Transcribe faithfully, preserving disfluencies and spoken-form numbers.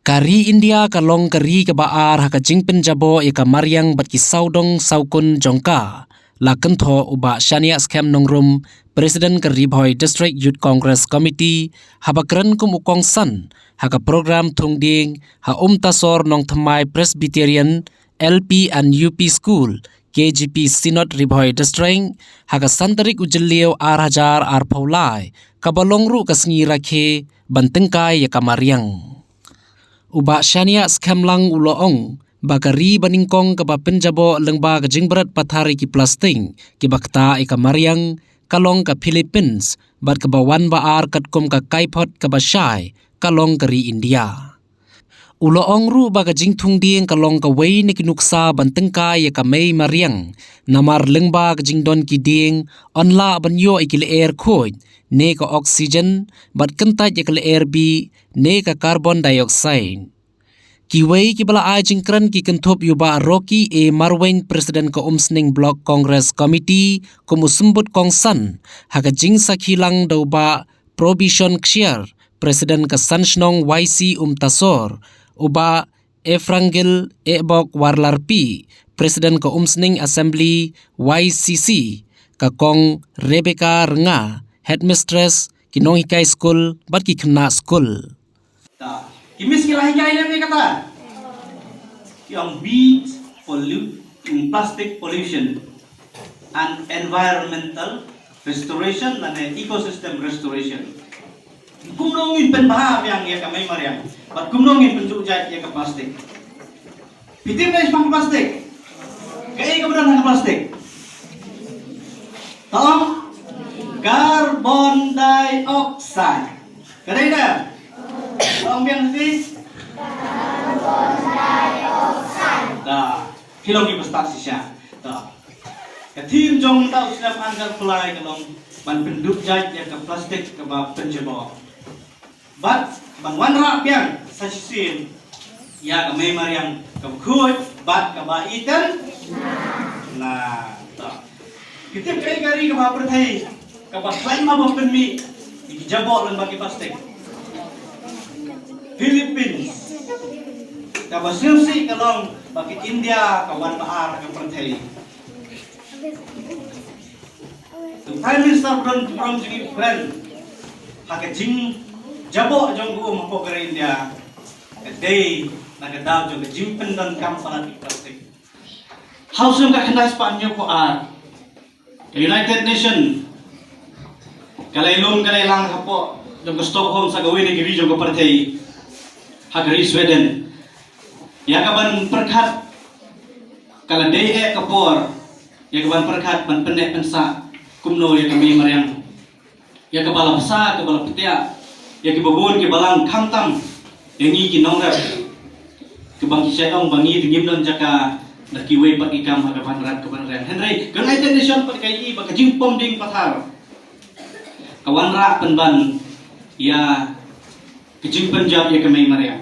Ka ri India ka long ka ri kaba ar ha ka jingpynjaboh ïa ka mariang bad ki sawdong sawkun jong ka, la kynthoh u Bah Shaniah Skhem Nongrum, President ka Ri Bhoi District Youth Congress Committee, haba kren kum u kongsan ha ka program thung dieng ha Umtasor Nongthymmai Presbyterian L P and U P School, K G P Synod Ri Bhoi District, ha ka san tarik u Jylliew ar hajar arphew lai, kaba long ruh ka sngi rakhe ban tyngkai ïa ka mariang. U Bah Shaniah Skhem Lang u la ong ba ka ri banyngkong kaba pynjaboh lyngba ka jingbret pathar ïa ki plastik kiba ktah ïa ka mariang ka long ka Philippines, bad kaba wan ba ar katkum ka kaiphod kaba shai ka long ka ri India. U la ong ruh ba ka jingthung dieng ka long kawei na ki nuksa ban tyngkai ïa ka mei mariang, namar lyngba ka jingdon ki dieng yn lah ban ïoh ïa ki lyer khuid ne ka oxygen, bad kyntait ïa ka lyer bih ne ka carbon dioxide. Kiwei kiba la ai jingkren ki kynthup ïa u Bah Rocky A Marwein, President ka Umsning Block Congress Committee, kum u symbud kongsan ha ka jingsakhi lang da u Bah Provision Kshiar, President ka San Shnong Y C Umtasor, u Bah Efrangil Ebok Warlarpi, President ka Umsning Assembly Y C C, ka Kong Rebecca Rnga, Headmistress, ki nonghikai skul bad ki khynnah skul. Ta, ki miss ki la hikai ne me kata? Ki ong beat pollute, plastic pollution and environmental restoration lane ecosystem restoration. Kumno ngin pynbha biang ïa ka mei mariang, bad kumno ngin pynjuh jait ïa ka plastik. Phi tip ne shaphang plastik? Kaei kaba don ha ka plastik? Tang carbon dioxide. Ka dei da? Tang biang sisi. Da. Phi long kiba stad shisha. Da. Ka theme jong mynta u snem ar hajar arphew lai ka long ban pynduh jait ïa ka plastik kaba pynjaboh. Bad ban wanrah biang sa shisien ïa ka mei mariang kaba khuid bad kaba itynnad. Na, to. Phi tip kaei ka ri kaba ha pyrthei kaba khlaiñ ma ba pynmih ïa ki jaboh lyngba ki plastik? Philippines. Kaba sngewsih ka long ba ka India ka wan ba ar ha ka pyrthei. Te u Prime Minister ba don burom jong ngi u kren ha ka jingjaboh jong ka um hapoh ka ri India ka dei na ka daw jong ka jingpyndonkam palat ïa ki plastik. Ha u snem ka khyndai spah hynñiewphew ar, ka United Nation ka la ïalum ka la ïalang hapoh jong ka Stockholm sa kawei na ki ri jong ka pyrthei, ha ka ri Sweden, ïa ka ban pyrkhat, ka la dei eh ka por ïa ka ban pyrkhat ban pynneh pynsah kumno ïa ka mei mariang, ïa kaba la bsa, kaba la ptiah ïa kiba bun ki balang, khamtam ïa ngi ki nongrep, kaba ngi shait ong ba ngi te ngim don jaka, da kiwei pat ki kam ha ka ban rep ka ban reng. Hynrei ka United Nation pat ka ïohi ba ka jingpom dieng pathar ka wanrah pynban ïa ka jingpynjot ïa ka mei mariang.